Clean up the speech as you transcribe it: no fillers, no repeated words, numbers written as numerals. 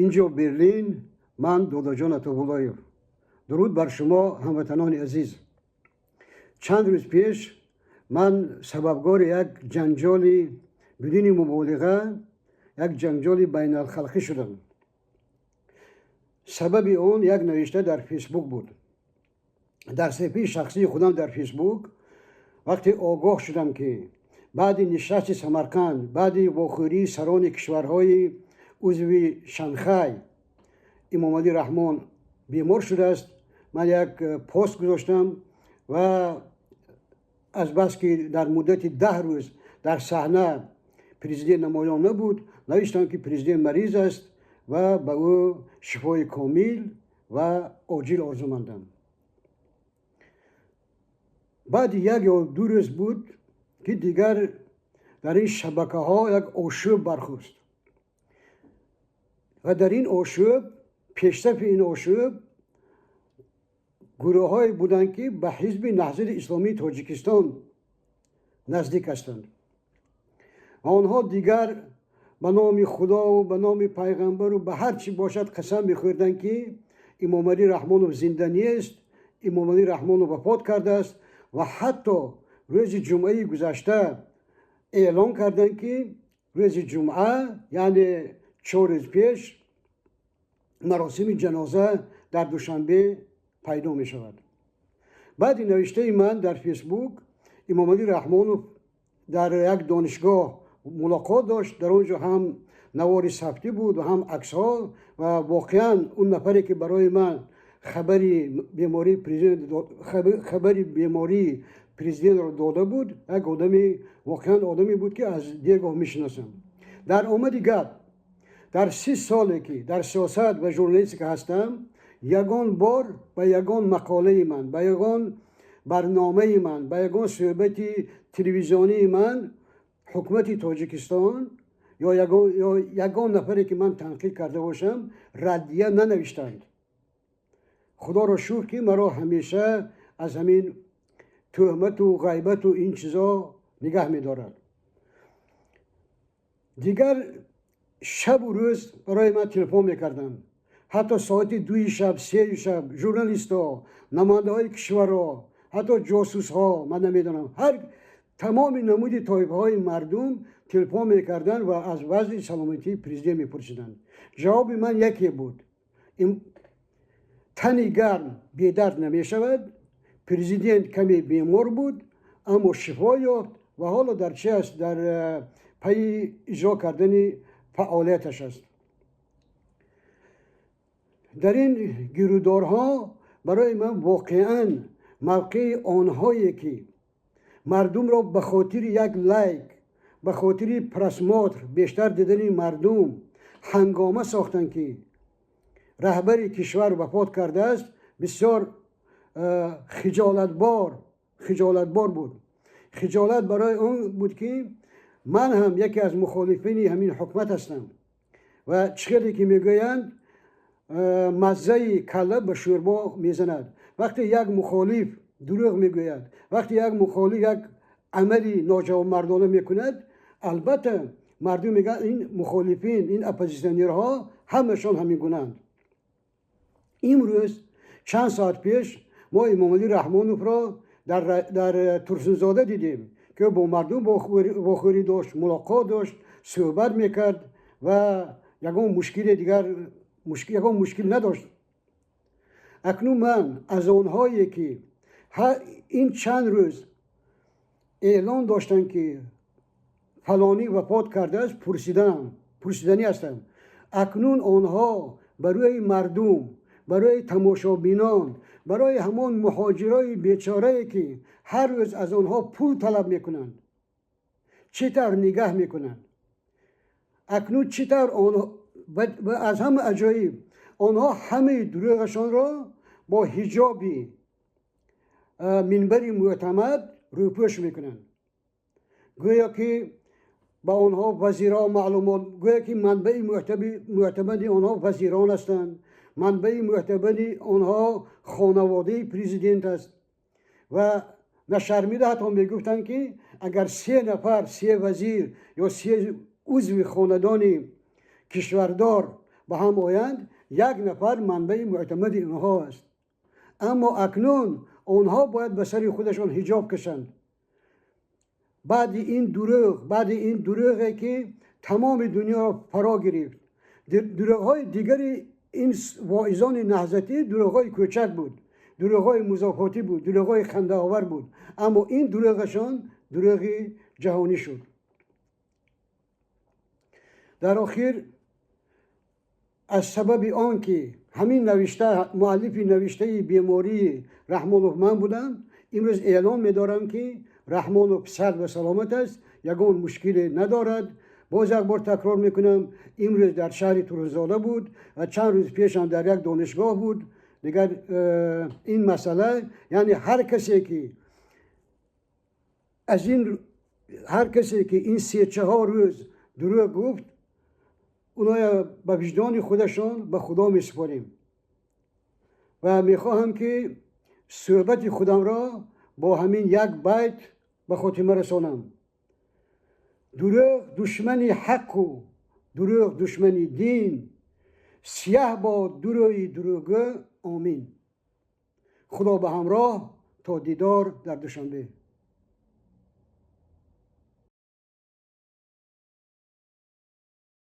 Инҷо Берлин, ман Додаҷон Атовуллоев. Дуруд бар шумо, ҳамватанони азиз. Чанд рӯз пеш ман сабабгори як ҷанҷоли бидуни муболиға, як ҷанҷоли байналхалқӣ шудам. Сабаби он як навишта дар Фейсбук буд. Дар саҳифаи шахсии худам дар Фейсбук вақте огоҳ шудам, ки баъди нишасти Самарқанд, баъди вохӯрии сарони кишварҳои узви Шанхай Имомалӣ Раҳмон бемор шудааст, ман як пост гузоштам ва азбаски дар муддати 10 рӯз дар саҳна президент намоён набуд, навиштам, ки президент мариз аст ва ба ӯ шифои комил ва оҷил орзумандам. Баъди 1 ё 2 рӯз буд, ки дигар дар ин шабакаҳо як ошӯб бархост ва дар ин ошӯб, пешсафи ин ошӯб гурӯҳҳое буданд, ки ба Ҳизби Наҳзати Исломии Тоҷикистон наздик ҳастанд ва онҳо дигар ба номи Худову ба номи пайғамбару ба ҳар чӣ бошад қасам мехӯрданд, ки Имомалӣ Раҳмонов зинда нест, Имомалӣ Раҳмонов вафот кардааст ва ҳатто рӯзи ҷумъаи гузашта эълон карданд, ки рӯзи ҷумъа, яъне 4 рӯз пеш, маросими ҷаноза дар Душанбе пайдо мешавад. Баъди навиштаи ман дар Фейсбук Имомалӣ Раҳмонов дар як донишгоҳ мулоқот дошт. Дар он ҷо ҳам навори савтӣ буд ва ҳам аксҳо ва воқеан он нафаре, ки барои ман хабари бемории президент, хабари бемории президентро дода буд, як одами, воқеан одаме буд, ки аз дергоҳ мешиносам. Дар омади гап, дар 30 соле, ки дар сиёсат ва журналистика ҳастам, ягон бор ба ягон мақолаи ман, ба ягон барномаи ман, ба ягон суҳбати телевизионии ман ҳукумати Тоҷикистон ё ягон нафаре, ки ман танқид карда бошам, раддия нанавиштанд. Худоро шукр, ки маро ҳамеша аз ҳамин тӯҳмату ғайбату ин чизо нигаҳ медорад. Дигар шабу рӯз барои ман телефон мекарданд, ҳатто соати 2-и шаб, 3-и шаб, журналистҳо, намояндаҳои кишварҳо, ҳатто ҷосусҳо, ман намедонам, ҳар тамоми намуди тоифаҳои мардум телефон мекарданд ва аз вазъи саломатии президент мепурсиданд. Ҷавоби ман яке буд: тани гарм бедард намешавад, президент каме бемор буд, аммо шифо ёфт ва ҳоло дар чи аст, дар пайи иҷро кардани фаъолияташ аст. Дар ин гирудорҳо барои ман воқеан мавқеи онҳое, ки мардумро ба хотири як лайк, ба хотири просмотр, бештар дидани мардум ҳангома сохтанд, ки раҳбари кишвар вафот кардааст, бисёр хиҷолатбор буд. Хиҷолат барои он буд, ки ман ҳам яке аз мухолифини ҳамин ҳукумат ҳастам ва чӣ хеле ки мегӯянд, маззаи калла ба шӯрбо мезанад. Вақте як мухолиф дурӯғ мегӯяд, вақте як мухолиф як амали ноҷавонмардона мекунад, албатта мардум мегӯянд, ин мухолифин, ин оппозитсионерҳо ҳамашон ҳамин гунаанд. Имрӯз, чанд соат пеш, мо Имомалӣ Раҳмоновро дар Турсунзода дидем, ки бо мардум вохӯрӣ дошт, мулоқот дошт, суҳбат мекард ва ягон мушкили дигар, ягон мушкил надошт. Акнун ман аз онҳое, ки ин чанд рӯз эълон доштанд, ки фалонӣ вафот кардааст, пурсиданӣ ҳастам: акнун онҳо барои мардум, барои тамошобинон, барои ҳамон муҳоҷирои бечорае, ки ҳар рӯз аз онҳо пул талаб мекунанд, чӣ тавр нигаҳ мекунанд? Акнун чӣ тавр аз ҳама аҷоиб, онҳо ҳамаи дурӯғашонро бо ҳиҷоби минбари мӯътамад рӯпӯш мекунанд. Гӯё ки ба онҳо вазирҳо маълумот, гӯё ки манбаи мӯътамади онҳо вазирон ҳастанд, манбаи мӯътамади онҳо хонаводаи президент аст ва нашармида ҳатто мегуфтанд, ки агар се нафар, се вазир ё се узви хонадони кишвардор. ба ҳам оянд, як нафар манбаи муътамади онҳо аст. Аммо акнун онҳо бояд ба сари худашон ҳиҷоб кашанд. Баъди ин дурӯғ, баъди ин дурӯғе, ки тамоми дунёро фаро гирифт, дурӯғҳои дигари ин воизони наҳзатӣ дурӯғҳои кӯчак буд, дурӯғҳои музофотӣ буд, дурӯғҳои хандаовар буд, аммо ин дурӯғашон дурӯғи ҷаҳонӣ шуд. Дар охир, аз сабаби он ки ҳамин навишта, муаллифи навиштаи бемории Раҳмонов ман будам, имрӯз эълон медорам, ки Раҳмонов сиҳат ва саломат аст, ягон мушкиле надорад. Боз як бор такрор мекунам, имрӯз дар шаҳри Турсунзода буд ва чанд рӯз пешам дар як донишгоҳ буд. Дигар ин масъала, яъне ҳар касе ки аз ин, ҳар касе ки ин 3-4 рӯз дурӯғ гуфт, уноя ба виҷдони худашон, ба Худо месупорем. Ва мехоҳам, ки суҳбати худамро бо ҳамин як байт ба хотима расонам: дурӯғ душмани ҳаққу дурӯғ душмани дин, сияҳ бод дурӯи дурӯғгӯ, омин. Худо ба ҳамроҳ, то дидор дар Душанбе.